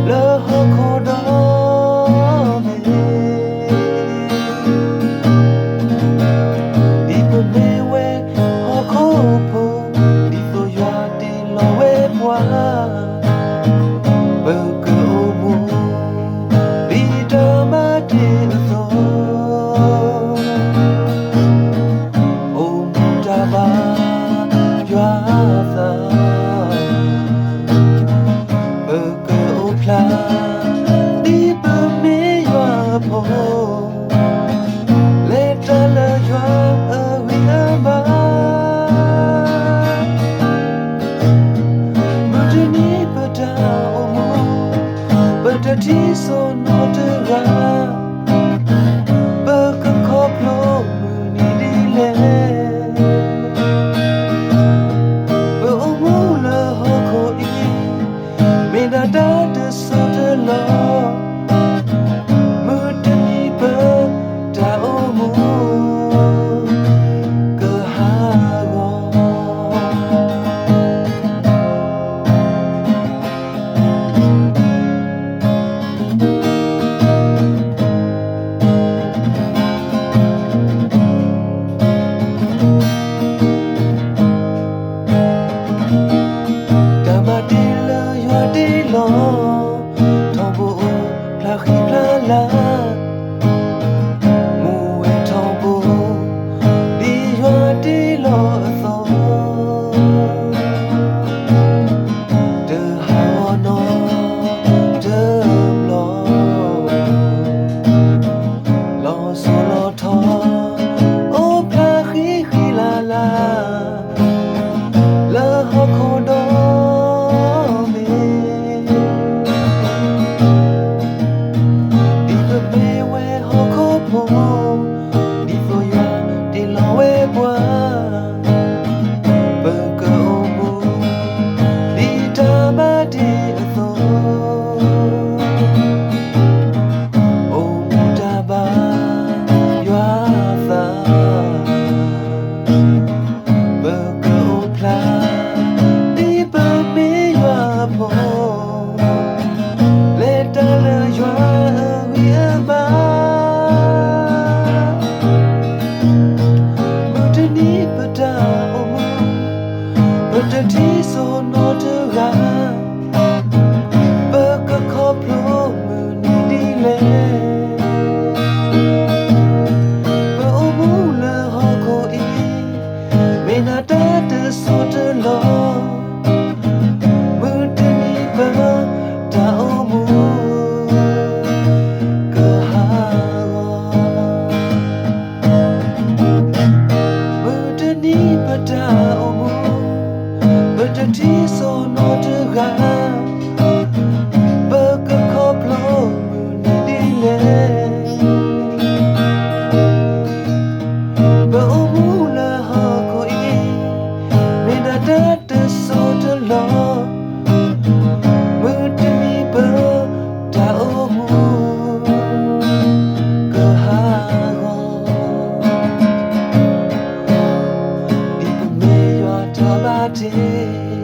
လၢဟီၣ်ခိၣ်ဒီဘ့ၣ် ဒ်ပမ့ၢ်ဝဲဟီၣ်ခိၣ်ဖိ, ဒ်သိးယွၤတ့လီၤဝဲပှၤ, ပကအိၣ်မူ ဒ်တၢ်မၤတ့ၢ်အသိး, အိၣ်မူတၢ်ဘါယွၤအသး, ပကအိၣ်ဖျါ ဒ်ပမ့ၢ်ယွၤအဖိ, လဲၤတၢ်လၢယွၤအဂံၢ်အဘါ, မုၢ်တနံၤပတၢ်အိၣ်မူ, ပတထံၣ်စိနီတဂၤ, ပကခီဖျိမုၢ်နံၤဒ်လဲၣ်. ပအိၣ်မူလၢဟီၣ်ခိၣ်အံၤ, မ့ၢ်ဒၣ်တၢ်တစိၢ်တလီၢ်, မုၢ်တနံၤပတၢ်အိၣ်မူ ကဟးဂီၤ. တၢ်မၤတ့ၢ်လၢယွၤတ့လီၤ, ထီဘိအိၣ်ဖျါဃံဖျါလၤ, မူဝဲထီဘိ ဒ်ယွၤတ့လီၤအသိး, တဟးဂီၤနီတဘျီ, လီၤစိၤလီၤထီ အိၣ်ဖျါဃံဃံလၤလၤ လၢဟီၣ်ခိၣ်ဒီဘ့ၣ်, ဒ်ပမ့ၢ်ဝဲဟီၣ်ခိၣ်ဖိ, ဒ်သိးယွၤတ့လီၤဝဲပှၤ, ပကအိၣ်မူ ဒ်တၢ်မၤတ့ၢ်အသိး, အိၣ်မူတၢ်ဘါယွၤအသး, ပကအိၣ်ဖျါ ဒ်ပမ့ၢ်ယွၤအဖိ, လဲၤတၢ်လၢယွၤအဂံၢ်အဘါ, မုၢ်တနံၤပတၢ်အိၣ်မူ, ပတထံၣ်စိနီတဂၤ, ပကခီဖျိမုၢ်နံၤဒ်လဲၣ်. ပအိၣ်မူလၢဟီၣ်ခိၣ်အံၤ, မ့ၢ်ဒၣ်တၢ်တစိၢ်တလီၢ်, မုၢ်တနံၤပတၢ်အိၣ်မူ ကဟးဂီၤ. မုၢ်တနံၤပတၢ်အိၣ်မူ, ပတထံၣ်စိနီတဂၤ, ပကခီဖျိမုၢ်နံၤဒ်လဲၣ်. ပအိၣ်မူလၢဟီၣ်ခိၣ်အံၤ, မ့ၢ်ဒၣ်တၢ်တစိၢ်တလီၢ်, မုၢ်တနံၤပတၢ်အိၣ်မူ ကဟးဂီၤ, ဒ်ပမ့ၢ်ယွၤတၢ်ဘၣ်တ့